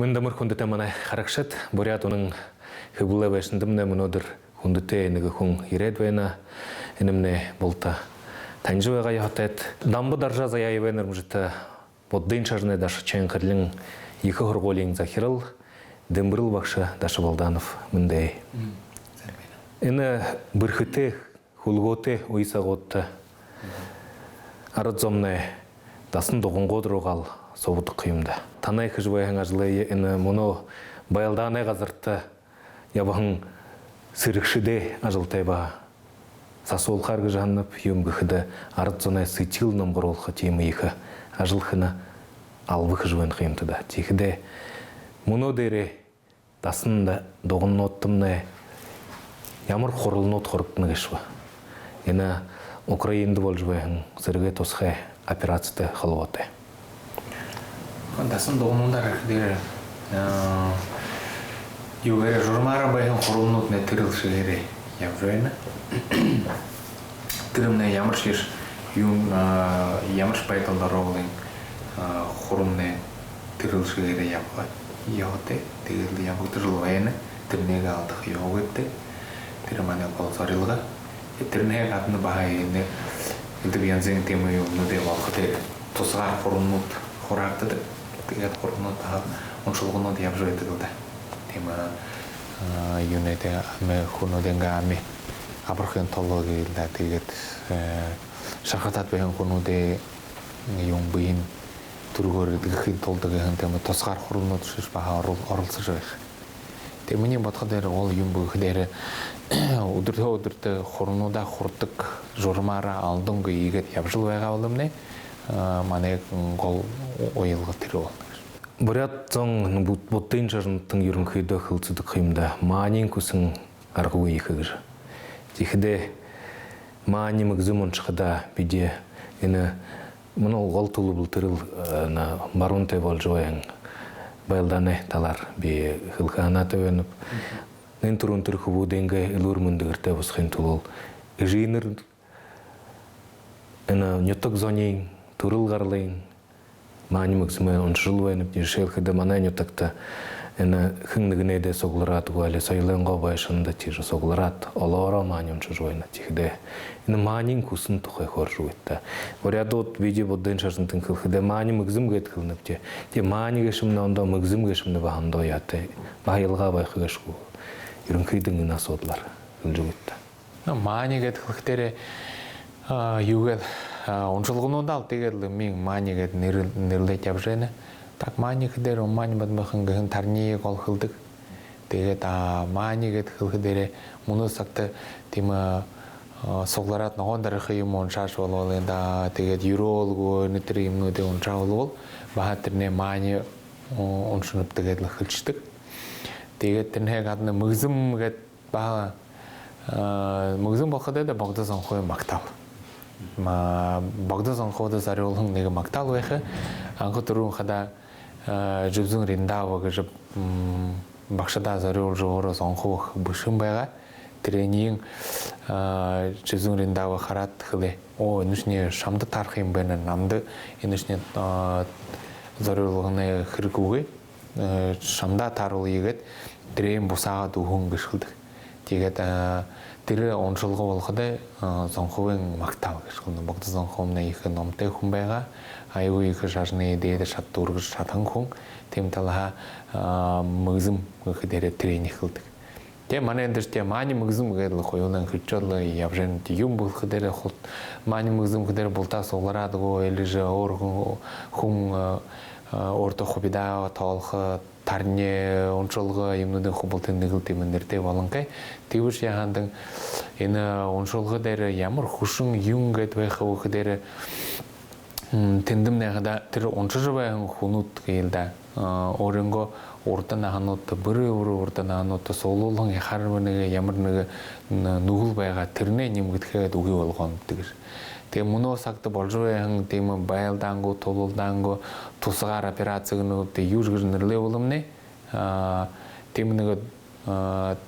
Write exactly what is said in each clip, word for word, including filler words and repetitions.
Мэндэ амар, хүндэтэ манай харагшад. «Буряад үнэн» хэблэлэй байшандамнай мүнөөдэр хүндэтэ нэгэ хүн ерээд байна. Энэмнай булта танижа байгаа ёһотойт. Дамба-Даржа Заяевай нэрэмжэтэ Буддын шажанай Дашичайн Хэрлин ехэ һургуулиин захирал Дэмбэрэл багша Дашабалданов. Мэндэ. Энэ бэрхэтэй, хүлгөөтэй үе сагуудта арад зомнай дасан дугангууд руугаал субадаг юм даа. Танай хэжэ байһан ажалые энэ мүнөө байлдаанай газарта ябаһан сэрэгшэдэй ажалтай баһа сасуулхаар гэжэ һананаб. Юум гэхэдэ, арад зоной сэдьхэл номгоруулха тиимэ ехэ ажал хэнэ алба хэжэ байна ха юмта даа. Тиихэдээ мүнөө дээрээ дасан дугануудтамнай ямар хуралнууд хурагдана гээшэб? Энэ Украинада боложо байһан сэрэгэй тусхай операцитай холбоотой. Дасан дугануудаар гэхэдээ, юу гээрээ, журмаараа байһан хуралнууднай тэрэл шэгээрээ ябажа байна. Тэрэмнай ямаршье юун, ямаршье байдалда оруулан, хуралнай тэрэл шэгээрээ ябаха ёһотой. Тиигээд лэ ябагдажал байна. Тэрэнээ алдаха ёһогүйбди. Тэрэ манай гол зорилго. Тэрэнһээ гадна баһа энэ элдэб янзын тиимэ юумэнүүдэй болохо, тиигээд тусгаар хуралнууд хураагдадаг. Тиигээд хуралнууд баһа уншалганууд ябажа байдаг лэ даа. Тиимэ юунэйдэ, ами, хүнүүдынгээ ами абархын тула гээл даа. Тиигээд шархатаад байһан хүнүүдэй юун, бэеын түргөөр эдэгэхын тула гэһэн тиимэ тусгаар хуралнууд шье баһа орол-, оролсожо байха. Тиигээд минии бодоходо, гол юум бэ гэхэдэ, үдэртөө үдэртөө хуралнуудаа хурдаг, журмаараа алдангүй иигээд ябажал байгаа боломнай, манай гол уялга тэрэ болоно гээшэ. Буряад зон Буд-, Буддын шажантан юрэнхыдөө хэлсэдэг юм даа: маанин хүсэн аргагүй ехэ гэжэ. Тиихэдээ маани мэгзэм уншахадаа бидэ энэ мүнөө гол түлэбэл тэрэл, энэ баруунтай боложо байһан байлдаанай талаар би хэлэхэ һанаатай байнаб. Нэн түрүүн тэрэ хүбүүдэйнгээ элүүр мэндэ гэртээ бусахын түлөө эжынэр энэ нютаг зониинь, түрэл гаралынь маани мэгзэмээ уншажал байнабди. Жэшээлхэдэ, манай нютагта энэ хэн нэгэнэйдээ суглараадгүй, али соёлойнгоо байшанда тиижэ суглараад, олоороо маани уншажа байна. Тиихэдээ энэ маанин хүсэн тухай хөөрэжэ үгыт даа. Буряадууд бидэ Буддын шажантан хэлэхэдээ маани мэгзэм гээд хэлэнэбди. Тиигээд маани гээшэмнай ондоо, мэгзэм гээшэмнай баһа ондоо яатай, баһа илгаа байха гээшэ гү? Юрэнхыдөө энэ асуудалаар хэлэжэ үгыт даа. Ну, маани гээд хэлэхэдээ, юу гээл, уншалгануудаал тиигээд лэ мин маани гээд нэрэл-, нэрлээд ябажа байна. Так, маани гэхэдээ, ум мани падмэ ханга гэһэн тарниие гол хэлэдэг. Тиигээд, а, маани гээд хэлэхэдээ, мүнөө сагта тиимэ суглараад, ногоон дарихын юумэ уншааш болбол энэ даа, тиигээд юрөөл гү, энэ тэрэ юумэнүүдые уншаа болбол, баһа тэрэнээ маани уншанабди гээд лэ хэлэдэг. Тиигээд тэрэнһээ гадна мэгзэм гээд баһа, мэгзэм болоходоо даа Богдо Зонховой магтаал. Ма-, Богдо Зонховодо зорюулһан нэгэ магтаал байха. Анха түрүүн хадаа Жибзүүн Риндава гэжэ багшадаа зорюулжа, өөрөө Зонхов бэшэһэн байгаа. Тэрэниие Жибзүүн Риндава хараад хэлээ: «Оо, энэшни шамда таарха юм байна, намда энэшни зорюулһан хэрэггүй. Шамда тааруулая», — гээд, тэрээн бусаагаад үгэһэн гэжэ хэлэдэг. Тиигээд тэрэ уншалга болоходоо Зонховой магтаал гэжэ хэлэнэ. Богдо Зонховмнай ехэ номтой хүн байгаа. Аягүй ехэ шажанай дээдэ шат дүүргэжэ шадаһан хүн. Тиимэ талаһаа мэгзэм гэхэдээ тэрэниие хэлэдэг. Тиигээд манай эндэ шье маани мэгзэм гээд лэ хоюулан хэлэжэл ябажа байна. Тиигээд юум бэ гэхэдээ, хуу маани мэгзэм гэхэдээ булта суглараад гү, али же өөр хүн, хүн өөртөө хубидаа тоолохо, тарни, уншалга юумэнүүдэй хубилалтын нэгэл тиимэ нэрэтэй болонхой. Тиибэшье һанадаг, энэ уншалга дээрэ ямар хүсэн юун гээд байха гэхэдээ, тэндэмнай хадаа тэрэ уншажа байһан хүнүүд гээл даа, өөрынгөө урда наһануудта, бэри үрэ урда наһануудта суглуулһан яхаар нэгэ, ямар нэгэ нүгэл байгаа, тэрэнээ нимгэдэхэ гээд үгы болгоно гэдэг. Тиигээд мүнөө сагта боложо байһан тиимэ байлдаан гү, тулалдаан гү, тусгаар операци гэнэ гү, тиигээд юушье гэжэ нэрлээ боломнай, тиимэ нэгэ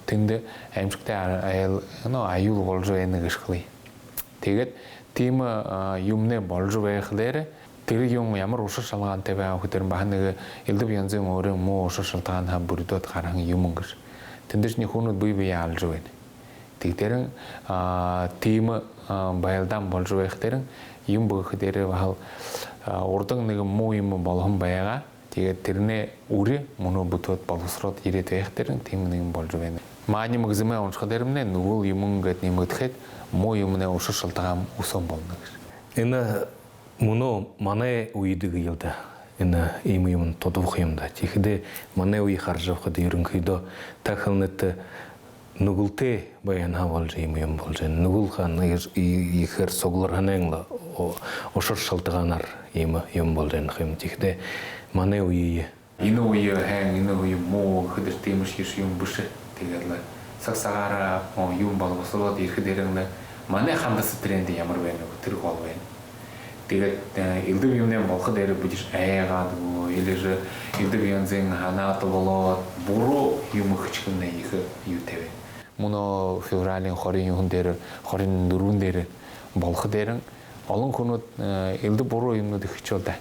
тэндэ аймшагтай аял, ну, аюул боложо байна гэжэ хэлэе. Тиигээд тиимэ юумэнэй боложо байхадаа, Тэрэ юун ямар ушар шалтагаантай байгааб гэхэдэрнь, баһа нэгэ элдэб янзын өөрын муу ушар шалтагаанһаа бүридөөд гараһан юумэн гээшэ. Тэндэшни хүнүүд бэе бэеэ алажа байна. Тиихэдэрнь, а, тиимэ, а, байлдаан боложо байхадаарнь, юун бэ гэхэдэрнь, баһал, а, урдань нэгэ муу юумэ болоһон байгаа. Тиигээд тэрэнэй үри мүнөө бүтөөд болбосороод ерээд байхадаарнь, тиимэ нэгэн боложо байна. Маани Мэгзэмэй уншахадаарнь, нүгэл юумэн гээд нэмэгдэхээд, муу юумэнэй ушар шалтагаан үсөөн болоно гээшэ. Энэ мүнөө манай үедэ гээл даа. Энэ иимэ юумэн тудалха юм даа. Тиихэдээ манай үе хаража байхада, юрэнхыдөө та хэлэнэт, нүгэлтэй байһанһаа боложо иимэ юумэн боложо байна. Нүгэл хаана еш-, и-, ехээр сугларһанайнь лэ, о-, ушар шалтагаанаар иимэ юумэн боложо байна юм. Тиихэдээ манай үеые, энэ үе һайн, энэ үе муу гэхэдэрнь, тиимэшье юумэн бэшэ. Тиигээд лэ саг сагаараа, о, юумэн болбосороод ерэхэдээрнь лэ, манай хандаса тэрээндэ ямар байна гү, тэрэ гол байна. Тиигээд, э, элдэб юумэнэй болохо дээрэ бидэ айгаад гү, или же элдэб янзын һанаатай болоод, буруу юумэ хэшэгынь ехэ юутэй байна. Мүнөө февралиин хорин юһэн дээрэ, хорин дүрбэн дээрэ болохо дээрэнь олон хүнүүд, э, элдэб буруу юумэнүүдые хэшээл даа.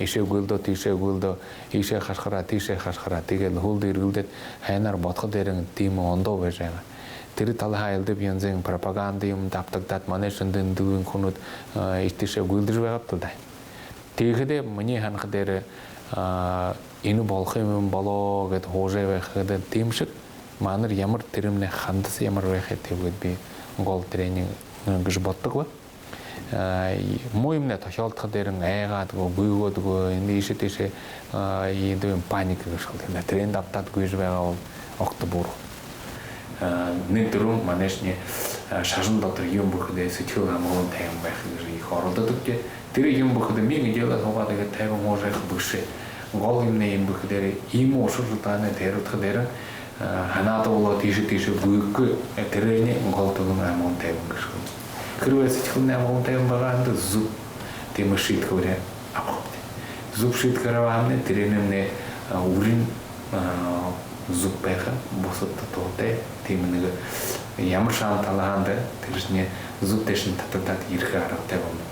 Иишээ гүйлдөө, тиишээ гүйлдөө, иишээ хашхараа, тиишээ хашхараа. Тиигээд лэ һүүлдэ эргэлдээд, һайнаар бодохо дээрэнь тиимэ ондоо байжа байгаа. Тэрэ талаһаа элдэб янзын пропаганда юумэн дабтагдаад, манай шэнэ дэлхэйн хүнүүд, э, иишэ тиишээ гүйлдэжэ байгааб даа. Тиихэдээ минии һанахадаарнь, а, энэ болохо юумэн болоо гээд һуужа байхадаа, тиимэшэг, манар ямар, тэрэмнай хандаса ямар байха, тиигээд би гол тэрэниие гэжэ бододог лэ. А, и-, муу юумэнэй тохёолдохо дээрэнь айгаад гү, гүйгөөд гү, энэ иишэ тиишээ, а, иимэ паника гээшэ гү, тэрэнээ дабтаад гүйжэ байгаа бол огто буруу. А, нэгэ түрүүн манайшни, а, шажан дотор юун бэ гэхэдэ, сэдьхэл амгалан тайбан байха гэжэ ехэ оролдодог даа. Тэрэ юун бэ гэхэдэ, миин эдеэлээ һуугаад, иигээд тайбан һуужа байха бэшэ. Гол юумэнь юун бэ гэхэдэ, иимэ ушар шалтагаанай тойрогдохо дээрэнь, а, һанаатай болоод, иишэ тиишээ гүйхэгүй, э, тэрэниие гол түлэн амгалан тайбан гээшэ гү. Хэрбээ сэдьхэлынь амгалан тайбан байгаа һаань, зүб тиимэ шиидхэбэри абаха. Зүб шиидхэбэри абаха һаамнай, тэрэнэймнай, а, үринь, а, зүб байха, бусад дутуутай, тиимэ нэгэ ямар шагаан талаһаань даа, тэрэшни зүб тээшэнь татагдаад ерэхэ аргатай болоно.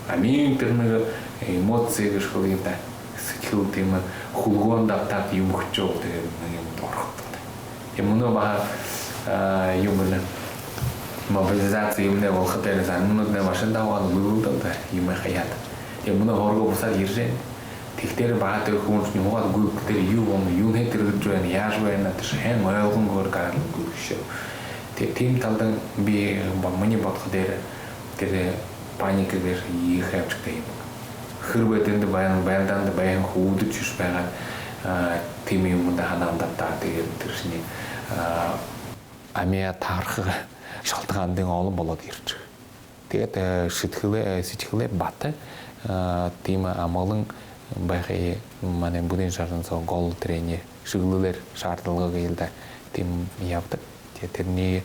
А миин тэрэ нэгэ эмоци гээшэ гү юм даа, сэдьхэл тиимэ хүлгөөн дабтаад юумэ хэшээл, тиигээд нэгэ юумэндэ орохо. Тиимэ, мүнөө баһа, а, юун бэ, мобилизаци юумэнэй болохо дээрэ, за, мүнөөдэр машинада һуугаад гүйлгөөд лэ даа, юумэ хаяад. Тиимэ, мүнөө һуургаа бусаад ерэжэ байна. Тиихэдээ баһа тэрэ хүншни һуугаад гүйлгэхэдээ, юу болоно, юунһээ тэрэ гэжэ байна, яажа байна, тэрэшни һайн ойлгонгүй гараад гүйлгэшээл. Тии-, тиимэ талаһаань би ба-, минии бодоходоор, тэрэ паника гээшэ ехэ аймшагтай юм. Хэрбээ тэндэ байһан, байлдаанда байһан хүнүүдшье байгаад, а, тиимэ юумэндэ һанаандаа дабтаад, тиигээд тэрэшни, а, амяа таһарха шалтагаануудынь олон болоод ерэжэ. Тиигээд, э, сэдьхэлээ, э, сэдьхэлээ бата, э, тиимэ амгалан байхые манай буддын шажан соо гол тэрэниие шэглэлээр шаардалга гээл даа, тиимэ ябадаг. Тиигээд тэрэниие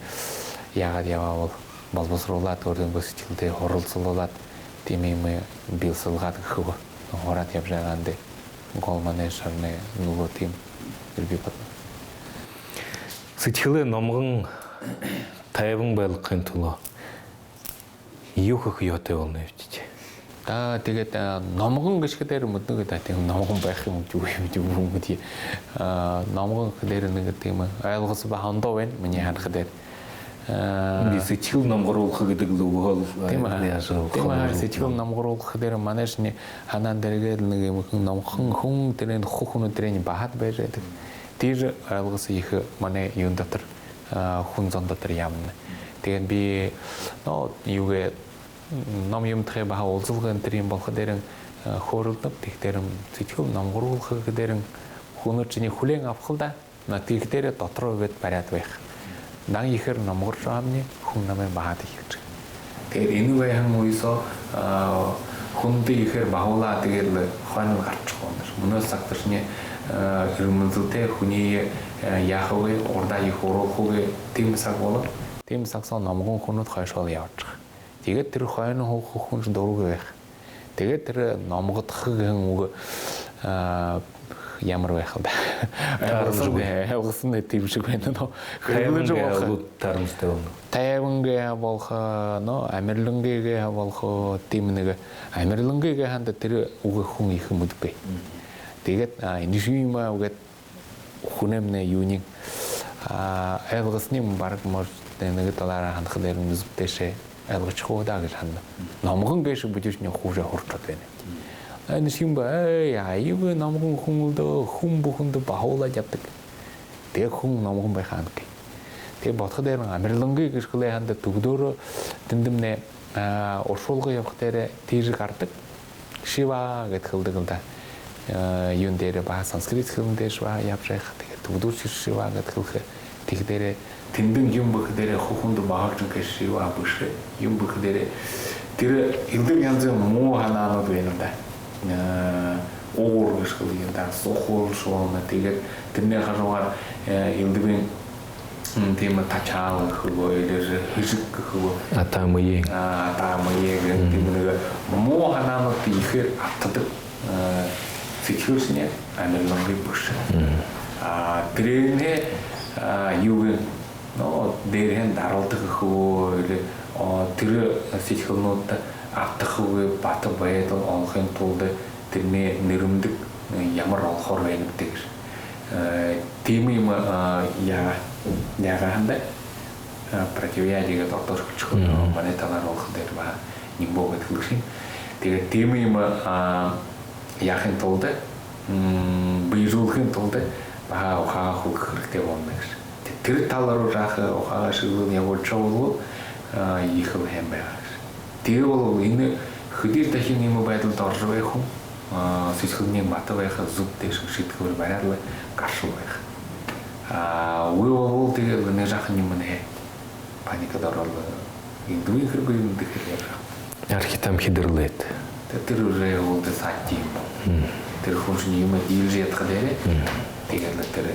яагаад ябаа бол, болбосоруулаад, өөрынгөө сэдьхэлдээ һуралсалуулаад, тиимэ юумэ бэлсэлгээд гэхэ гү, һураад ябажа байгаа юм даа. Гол манай шажанай нүлөө тиимэ гэжэ би бодоноб. Сэдьхэлээ номгон тайбан байлгахын түлөө юу хэхэ ёһотой болоноб гээшэб? За, тиигээд, а, номгон гэжэ хэлэхээр мэдэнэ гү даа, тиимэ номгон байха юм гү, үгы юм гү, үгы юм гү, тии. А, номгон гэхэдээ нэгэ тиимэ ойлгосо баһа ондоо байна, минии һанахадаа. А, би сэдьхэл номгоруулха гэдэг лэ үгөөл, тиимэ, а, яажа, тиимэ, хонор сэдьхэл номгоруулха гэхэдээ манайшни һанаан дээрээ гээл нэгэ юумэ, номгон хүн, тэрэнь хуу хүнүүд, тэрэнь баһад байжа байдаг. Тиижэ ойлгосо ехэ манай юун дотор, а, хүн зон дотор ябана. Тиигээд би, но, юугээ, ном юумэтэй баһа уулзалга энэ тэрэ юумэ болохо дээрэнь, а, хөөрэлдэнэб. Тиихэдээрнь сэдьхэл номгоруулха гэхэдээрнь хүнүүдшни хүлеэн абаха лэ даа. Но тиихэдээрээ дотороо гээд бариад байха. Дан ехээр номгоржо байхамни, хүн намайе баһад эхилжэ. Тиигээд энэ байһан үе соо, а, хүндэ ехээр баһуулаа, тиигээд лэ хойно гаража ябаха юм. Мүнөө сагташни, а, эрмэлзэлтэй, хүниие, а, яахагүй, урдаа ехэ уруулхагүй, тиимэ саг болоо. Тиимэ саг соо номгон хүнүүд хойшоол ябажа байгаа. Тиигээд тэрэ хойно һууха хүншни дурагүй байха. Тиигээд тэрэ номгодохо гэһэн үгэ, А, ямар байха л даа. Таарам Ойлгосон шүү. Гэ, ойлгосон гэ тиимэ шэг байна, но. Тайван хэрэглэжэ гэ болохо. Айлууд таарамсатай болоно. Тайван гэ болохо, но, амарлингы гэ болохо, тиимэ нэгэ амарлингы гэ һаань тэрэ үгэ хүн ехэ мэдэхэгүй. Мгм. Тиигээд, а, энэ шье юм аа гээд хүнэймнай юуниинь, а, ойлгосониинь бараг, может, нэгэ талаараа һанаха дээрэнь зүб тээшээ ойлгожо хуу даа гэжэ һананаб. Номгон гээшэ бидэ шье нэ хуу һуршоод байна. А, энэ шье юм ба, эй, аюулгүй номгон хүн лэ даа, хүн бүхэндэ баһуулаад ябадаг. Тиигээд хүн номгон байха һаань гэ. Тиигээд бодохо дээрэнь амарлингы гэжэ хэлээ һаань, Түбэдөөрөө тэндэмнай, а, уршуулга ябаха дээрээ тиижэ гарадаг. Шива гээд хэлэдэг лэ даа. Э, юун дээрээ баһа санскрит хэлэн дээрэ Шива ябажа байха. Тиигээд Түбэдөөршье Шива гээд хэлэхэ. Тиихэдээрээ тэндэнь юун бэ гэхэдээрээ, хуу хүндэ баһа гэжэ Шива бэшэ. Юун бэ гэхэдээрээ, тэрэ элдэб янзын муу һанаанууд байна даа. Э, уур гэжэ хэлэе даа, сухал шуна. Тиигээд тэрэнэй хажуугаар, э, элдэбын, м, тиимэ тачаал гэхэ гү, или же хэшэг гэхэ гү. Атаа мые. А, атаа мые гэхэ. Мгм. Тиимэ нэгэ муу һанаанууд ехээр абтадаг, э, сэдьхэлшни амарлингы бэшэ. Мгм. А, тэрэнэй, а, юугээ, но, дээрэһээнь даралта гэхэ гү, или, о, тэрэ сэдьхэлнүүдтэ абтахагүй бата байдал олохын тулада тэрэнэй нэрэмдэг, э, ямар олохоор байнаб гэжэ. Э, тиимэ юумэ, э, яа-, яагаа һаань даа, э, противоядие гээд ородоор хэлэжэ үгэхэ. Мгм. Манай талаар болохо дээрэ баһа нимбо гээд хэлэгшэн. Тиигээд тиимэ юумэ, э, яахын тулада, м, бэелүүлхын тулада баһа ухаагаа хүлгэхэ хэрэгтэй болоно гэжэ. Тэ-, тэрэ тала руу жаахан ухаагаа шэглэжэ ябуулжа болбол, а, ехэл һайн байгаа гэжэ. Тиигээ болбол энэ хэдышье дахин иимэ байдалда орожо байха хүн, а, сэдьхэлынь бата байха, зүб тээшэнь шиидхэбэри бариад лэ гаршал байха. А, үгы болбол тиигээд лэ нэгэ жаахан юумэнһээ паникада ороод лэ, элдэбын хэрэгүүдынь дэхеэр ябажа. Архи тамхи дэрлээд. Тэ-, тэрэ уже уулда сати юм. Мм. Тэрэ хүншни юумэ диилэжэ ядаха дээрээ. Мм. Тиигээд лэ тэрэ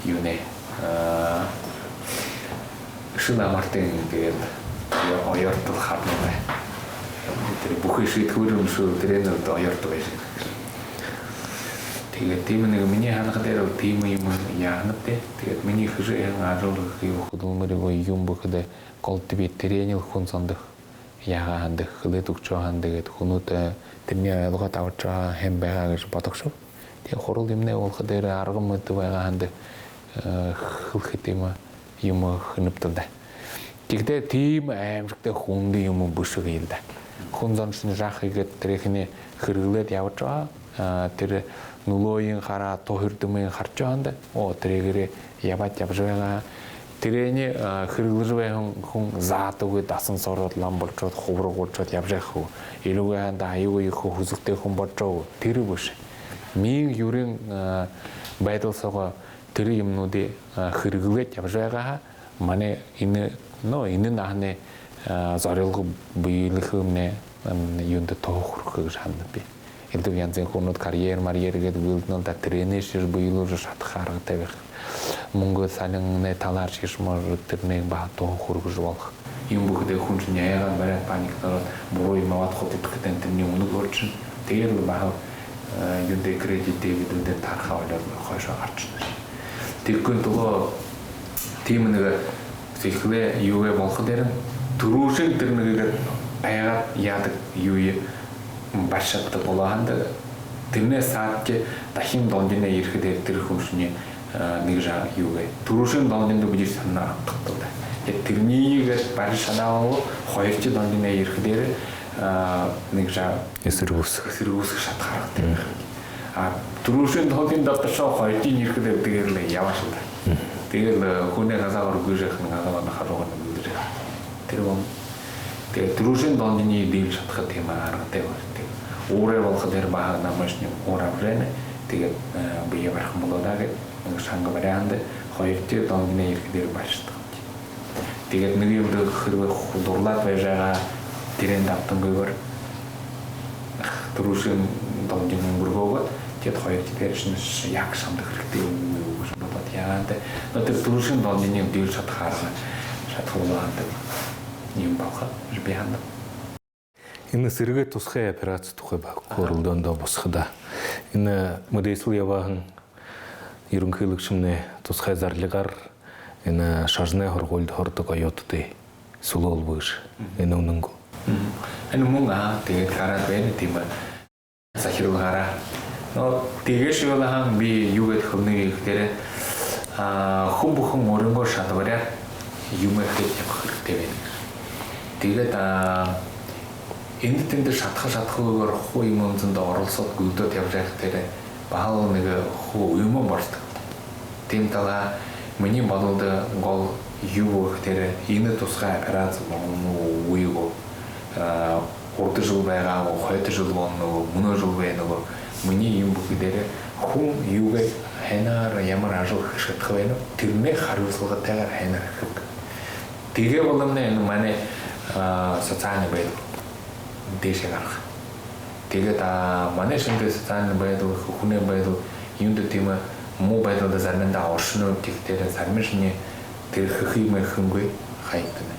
юунэй, а, шэнэ амартынь тиигээд оёорто харанаб. Тэрэ бүхы шиидхэбэри шүүл, тэрээнь оёорто байжа байна. Тиигээд тиимэ нэгэ минии һанаха дээрээ тиимэ юумэ яаһанаб даа. Тиигээд минии хэжэ байһан ажал гэхэ гү, хүдэлмэри гү, юун бэ гэхэдэ, гол тиибэ, тэрэниие хүн зондо яагаа һаань даа, хэлээд үгэжэ һаань даа гээд, хүнүүд, э, тэрэниие ойлгоод абажа һайн байгаа гэжэ бодогшоб. Тиигээд хурал юумэнэй болохо дээрээ арга мэдэ байгаа һаань даа, э, хэлэхэ тиимэ юумэ хэнэбди даа. Тиихэдээ тиимэ аймшагтай хүндэ юумэ бэшэ гээл даа. Хүн зоншни жаахан иигээд тэрэхинээ хэрэглээд ябажа байгаа, а, тэрэ нүлөөень хараа, туһа эрдэмынь хаража һаань даа. О, тэрээгээрээ ябаад ябажа байгаа. Тэрэниие, а, хэрэглэжэ байһан хүн заадаггүй дасан сороод, лама болошоод, хубараг болошоод ябажа байха гү. Или үгы һаань даа, аюулгүй ехэ һүзэгтэй хүн болошоо гү. Тэрэ бэшэ. Миин юрын, а, байдал соогоо тэрэ юумэнүүдые, а, хэрэглээд ябажа байгаа һаа, манай энэ, но, энэ наһанай, а, зорилго бэелүүлхэмнай, м, юундэ туһа хүрэхэ гэжэ һананаб би. Элдэб янзын хүнүүд карьер, марьер гээд бэелдэнэл даа, тэрэниие шье бэелүүлжэ шадаха аргатай байха. Мүнгэ салинай талаар шье, может, тэрэниие баһа туһа хүргэжэ болохо. Юун бэ гэхэдэ, хүншни яагаад бариад паникада ороод, буруу юумэ абаад худалдахадань тэрэниие үнэг болошоно. Тиигээд лэ баһал, э, юундэ, кредит, дебит юундэ тархаа олоод, хойшоо гаршана. Тиихэдэнь түлөө тиимэ нэгэ сэдьхэлэй юугээ болохо дээрэнь, түрүүшын тэрэ нэгэ гээд айгаад яадаг юуе баришаад болоо һаань даа, тэрэнэй саадаа дахин долгино ерэхэдээ тэрэ хүншни, а, нэгэ жаа юугээ. Түрүүшын долгиндо бидэ һанаа абтаха даа. Тиигээд тэрэниие гээд барижа шадаа болбол, хоёрдохи долгино ерэхэдээ, а, нэгэ жаа эсэргүүсэхэ, эсэргүүсэхэ шадаха аргатай байха. А, түрүүшын долгиндо одоошье хоёрдохинь ерэхэдээ тэдгээр лэ ябашаал даа. Мгм. Тиигээд лэ, э, хүнэй газаа орохо гэжэ һанаһан газаа орохо гэжэ. Тэрэ болоно. Тиигээд түрүүшын долгиниие диилэжэ шадаха тиимэ аргатай болоно. Тиигээд уурай болохо дээрэ баһа намайшни уур абажа байна. Тиигээд, э, бэеэ бариха болоо даа гээд, нэгэ шанга бариһан даа, хоёрдохи долгино ерэхэдээ баришадаг. Тиигээд нэгэ юумэ дээрэ хэрбээ дурлаад байжа байгаа, тэрээндэ абтангүйгөөр түрүүшын долгино үнгэргөөгөөд, тиигээд хоёрдохи дээрэшни яг шамда хэрэгтэй юм гү гэжэ бодоод яагаа һаань даа. Но тэрэ түрүүшын долгиниие диилэжэ шадаха арга, шадахагүй һаань даа, юумэ болохо гэжэ би һананаб. Энэ сэрэгэй тусхай операци тухай баһа хөөрэлдөөндөө бусахада. Энэ мэдээсэл ябаһан юрэнхылэгшэмнай тусхай зарлигаар энэ шажанай һургуулида һурадаг оюутадые сүлөөлбэ гэжэ. Энэ үнэн гү? Энэ мүн, аа, тиигээд гараад байна, тиимэ захиралгаараа. Но тиигээшье болоо һаань, би юу гээд хэлэнэб гэхэдэ, хүн бүхэн өөрынгөө шадабаряар юумэ хэжэ ябаха хэрэгтэй байна. Тиигээд эндэ тэндэ шадаха шадахагүйгөөр хуу юумэ үнзэндэ оролсоод, гүйлдөөд ябажа байхадаа, баһал нэгэ хуу юумэн болодог. Тиимэ талаар минии бодолдо гол юу гэхэдэ, энэ тусхай операци болоно гү, үгы гү, урда жэл байгаа гү, хойто жэл болоно гү, мүнөө жэл байна гү, минии юумэ гэхэдэ, хүн юугээ, һайнаар ямар ажал хэжэ шадаха байнаб, тэрэнээ хариуцлагатайгаар һайнаар хэбэ. Тиигээ болоо һаань, энэ манай социальный байдал дээшээ гараха. Тиигээд манай шэнги социальный байдал, хүнэй байдал юундэ тиимэ муу байдалда заримдаа оршоно гэхэдэ, заримшни тэрэ хэхэ юумээ хэнгүй хаягдана.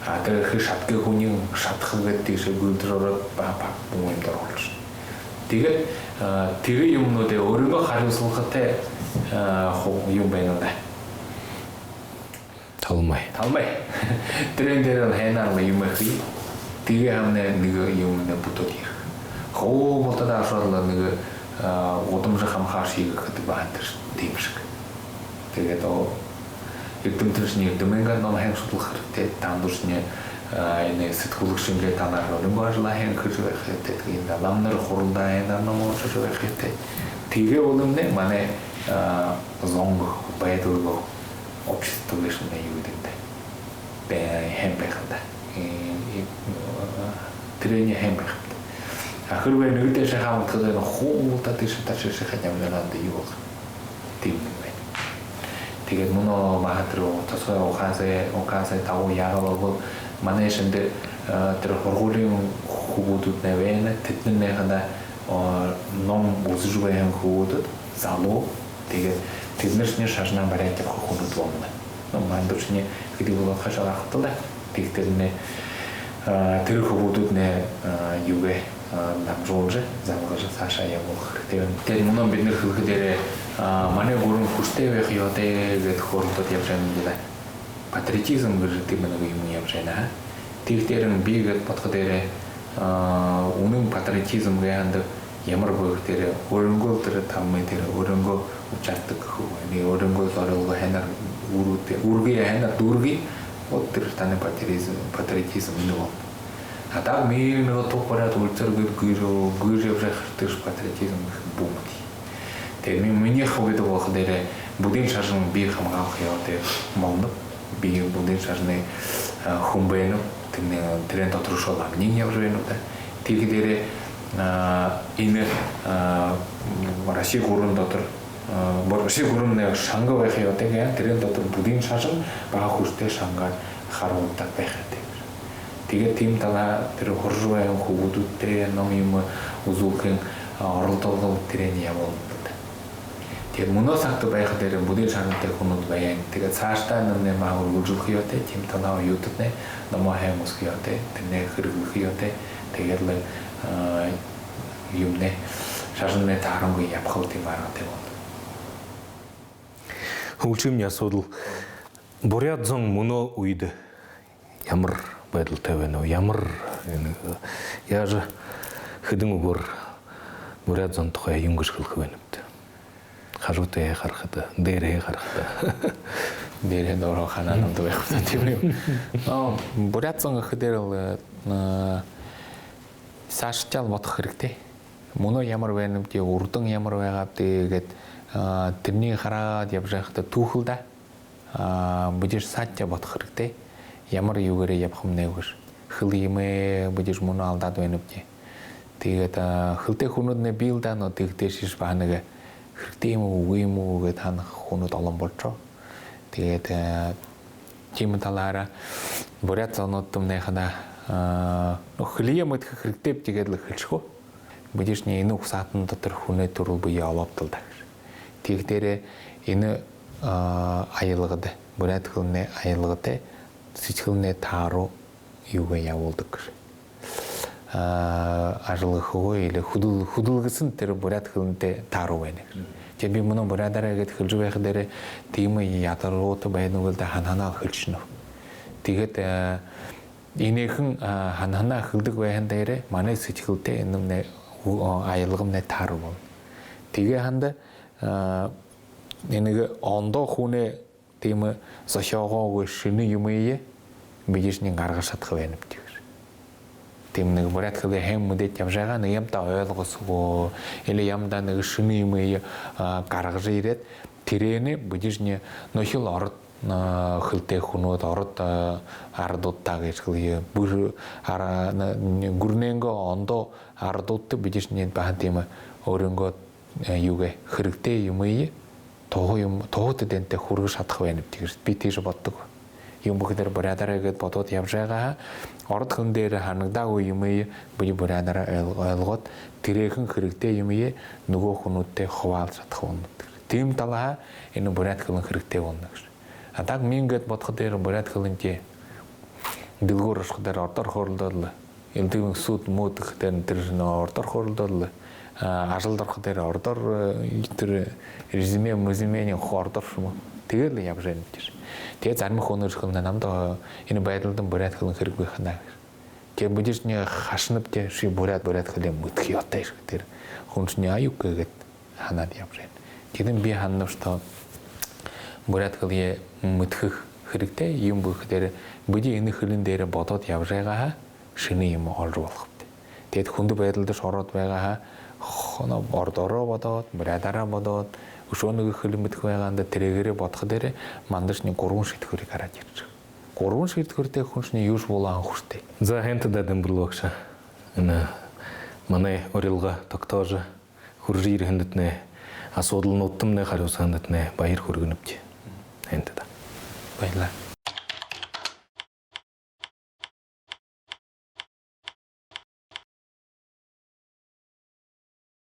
А тэрэ хэжэ шадахагүй хүниинь шадаха гээд тиишээ гүйлдэжэ ороод, баһа бага бү юумэ дороо оролшоно. Тиигээд тэрэ юумэнүүдээ өөрынгөө хариуцлагатай хуу юумэ байна даа. Талмай. Талмай. Тэрээн дээрэнь һайнаар юумэ хэе. Тиигээ һаамнай нэгэ юумэ бүтээд ерэхэ. Хуу бултадаа ошоод лэ нэгэ гудамжа хамхааршье гэхэдэ, баһа тэрэ тиимэ шэг. Тиигээд эрдэмтэйшни эрдэмэйнгээ ном һайн шудалха хэрэгтэй, тандуушни энэ сэдхүүлэгшын талаар өөрынгөө ажалаа һайн хэжэ байха хэрэгтэй. Тиигээд ламанар хуралдаа һайнаар ном уншажа байха хэрэгтэй. Тиигээ болоо һаань, манай зон гү, байдал гү, общество гээшэмнай юу гэдэг даа, һайн байха даа. Тэрэниинь һайн байха даа. А хэрбээ нэгэ тээшээ хамтахада, хуу булта тиишээ ташажа байхада, ямар наада юу болохо. Тиимэ байна. Тиигээд мүнөө баһа тэрэ тосхой указай, указай дагуу яагаа бол, манай шэнги тэрэ һургуулиин хүбүүднай байна, тэдэнэрнай хадаа ном үзэжэ байһан хүбүүд, залуу, тиигээд тэдэнэршни шажанаа бариад ябаха хүнүүд болоно. Ну, мандуушни хэды болоод хашаа гарахадаа, тиигээд тэрэнэй, тэрэ хүбүүднай юугээ дамжуулжа, залгажа, саашаа ябуулха хэрэгтэй байна. Тиигээд мүнөө бидэнэр хэлэхэдээ, манай гүрэн хүсэтэй байха ёһотой гээд хөөрэлдөөд ябажа байнабди даа. Патриотизм гэжэ тиимэ нэгэ юумэн ябажа байна. Тиихэдээ би гээд бодоходоо, үнэн патриотизм гэһэн даа ямар бэ гэхэдэ, өөрынгөө тэрэ талмай дээрэ, өөрынгөө участок гэхэ гү, али өөрынгөө зорилго һайнаар үүргэе, һайнаар дүүргэе. Вот тэрэ танай патриотизм, патриотизм энэ болоно. А так миир нэгэ туг бариад, улицаар гээд гүйжэ, гүйжэ ябажа байхаар, тэрэш патриотизм гэхэ бү мэдэе. Тиигээд минии хубида болохо дээрэ, буддын шажан би хамгаалха ёһотой болоноб. Би буддын шажанай хүн байнаб. Тэрэнэй, тэрээн дотор үшөө ламанай ябажа байнаб даа. Тиихэдээ энэ Росси гүрэн дотор, Росси гүрэн нэгэ шанга байха ёһотой гээ, тэрээн дотор буддын шажан баһа хүсэтэй шангаар харуулдаг байха ёһотой. Тиигээд тиимэ талаар тэрэ һуража байһан хүбүүдтэй ном юумэ үзүүлхын оролдолго, тэрэниие ябуулнабди даа. Тиигээд мүнөө сагта байхада, буддын шажантай хүнүүд байна. Тиигээд саашадаа энэмнай маа үргэлжэлхэ ёһотой, тиимэ талаар оюутаднай номоо һайн үзэхэ ёһотой, тэрэниие хэрэглэхэ ёһотой. Тиигээд лэ юумэнэй, шажанай таарангүй ябаха тиимэ аргатай болоно. Һүүлшымни асуудал. Буряад зон мүнөө үедэ ямар байдалтай байнаб? Ямар, энэ, яажа, хэдэн үгөөр буряад зон тухай юун гэжэ хэлэхэ байнабта? Хажуутаяа харахада, дээрэһээ харахада. Дээрэһээ доро ханаа намда байхаб даа, тиимэ юм. Но буряад зон гэхэдээ лэ саашадаа л бодохо хэрэгтэй. Мүнөө ямар байнабди, урдань ямар байгаабди гээд, тэрэниие хараад ябажа байхада түүхэл даа. Бидэ саашадаа бодохо хэрэгтэй. Ямар юугээрээ ябахамнай гэжэ. Хэлэ юумээ бидэ мүнөө алдаад байнабди. Тиигээд хэлэтэй хүнүүднай бии л даа, но тиихэдээшье баһа нэгэ хэрэгтэй юм гү, үгы юм гү гээд һанаха хүнүүд олон болошоо. Тиигээд тиимэ талаараа буряад зонуудтамнай хадаа, ну, хэлэеэ мэдэхэ хэрэгтэйбди гээд лэ хэлэшэхөө. Бидэшни энэ угсаатан дотор хүнэй түрэл бэеэ олообди л даа гэжэ. Тиихэдээ энэ аялгада, буряад хэлэнэй аялгада сэдьхэлнай тааруу юугээ ябуулдаг гэжэ. ажал гэхэ гү, или хүдэл-, хүдэлгэһэн тэрэ буряад хэлэнтэй тааруу байна. Тиигээд би мүнөө буряадаараа гээд хэлэжэ байхадаа, тиимэ ядаргууд байна гү гээл даа, һанаһанаа хэлшэнэ. Тиигээд энээхэн һанаһанаа хэлэдэг байһан дээрээ манай сэдьхэлтэй энэмнай, аялгамнай тааруу болоно. Тиигээ һаань даа, энэгэ ондоо хүнэй тиимэ зохёогоогүй шэнэ юумые бидэшни гаргажа шадаха байнабди гэжэ. Тиимэ нэгэ буряад хэлээ һайн мэдээд ябажа байгаа, нэгэ юумэ даа ойлгосогүй, или юумэ даа нэгэ шэнэ юумые гаргажа ерээд, тэрэнээ бидэшни нүгөөл ород хэлэтэй хүнүүд, ород арадуудтаа гэжэ хэлэе, бүри гүрэнэйнгөө ондоо арадуудта бидэшни баһа тиимэ өөрынгөө юугээ, хэрэгтэй юумые туһа юм, туһа тэдэндэ хүргэжэ шадаха байнабди гэжэ би тиижэ бододог. Юумэ гэхэдэ, буряадаараа гээд бодоод ябажа байгаа һаа, ород хэлэн дээрэ һанагдаагүй юумые бидэ буряадаараа ойл-, ойлгоод, тэрээхэн хэрэгтэй юумые нүгөө хүнүүдтэй хубаалжа шадаха болонобди гэжэ. Тиимэ талаһаа энэ буряад хэлэн хэрэгтэй болоно гэжэ. А так мин гээд бодоходоо, буряад хэлэн тии дэлгүүр ошоходоо ородоор хөөрэлдөөд лэ, элдэбын суд-мууд гэхэдээ, тэрэ шэнэ ородоор хөөрэлдөөд лэ, ажалда ороходоо ородоор, тэрэ резюме-мезюмени ородоор шуу. Тиигээд лэ ябажа байнабди гэжэ. Тиигээд зарим хүнүүд хэлэнэ намда: энэ байдалда буряад хэлэн хэрэггүй ханаа гэжэ. Тиигээд бидэшни хашанабди: ши буряад, буряад хэлээ мэдэхэ ёһотой ш. Тэрэ хүншни аюулгүй гээд һанаад ябажа байна. Тиигээд би һананаб, что буряад хэлээ мэдэхэ хэрэгтэй. Юумэ гэхэдэ, бидэ энэ хэлэн дээрэ бодоод ябажа байгаа һаа, шэнэ юумэ олжо болохобди. Тиигээд хүндэ байдалда ш ороод байгаа һаа, хоноо ородоороо бодоод, буряадаараа бодоод, үшөө нэгэ хэлэ мэдэхэ байгаа һаа, тэрээгээрээ бодоходоо, мандашни гурбан шиидхэбэри гараад ерэжэ. Гурбан шиидхэбэритэй хүншни юушье болоо һанаха хэрэгтэй. За, һайн даа, Дэмбэрэлэг багша. Энэ манай урилга тогтоожо, хүрэжэ ерэһэндэтнай, асуудалнуудтамнай харюусаһандатнай баяр хүргэнэбди. Һайн даа. Баярлаа.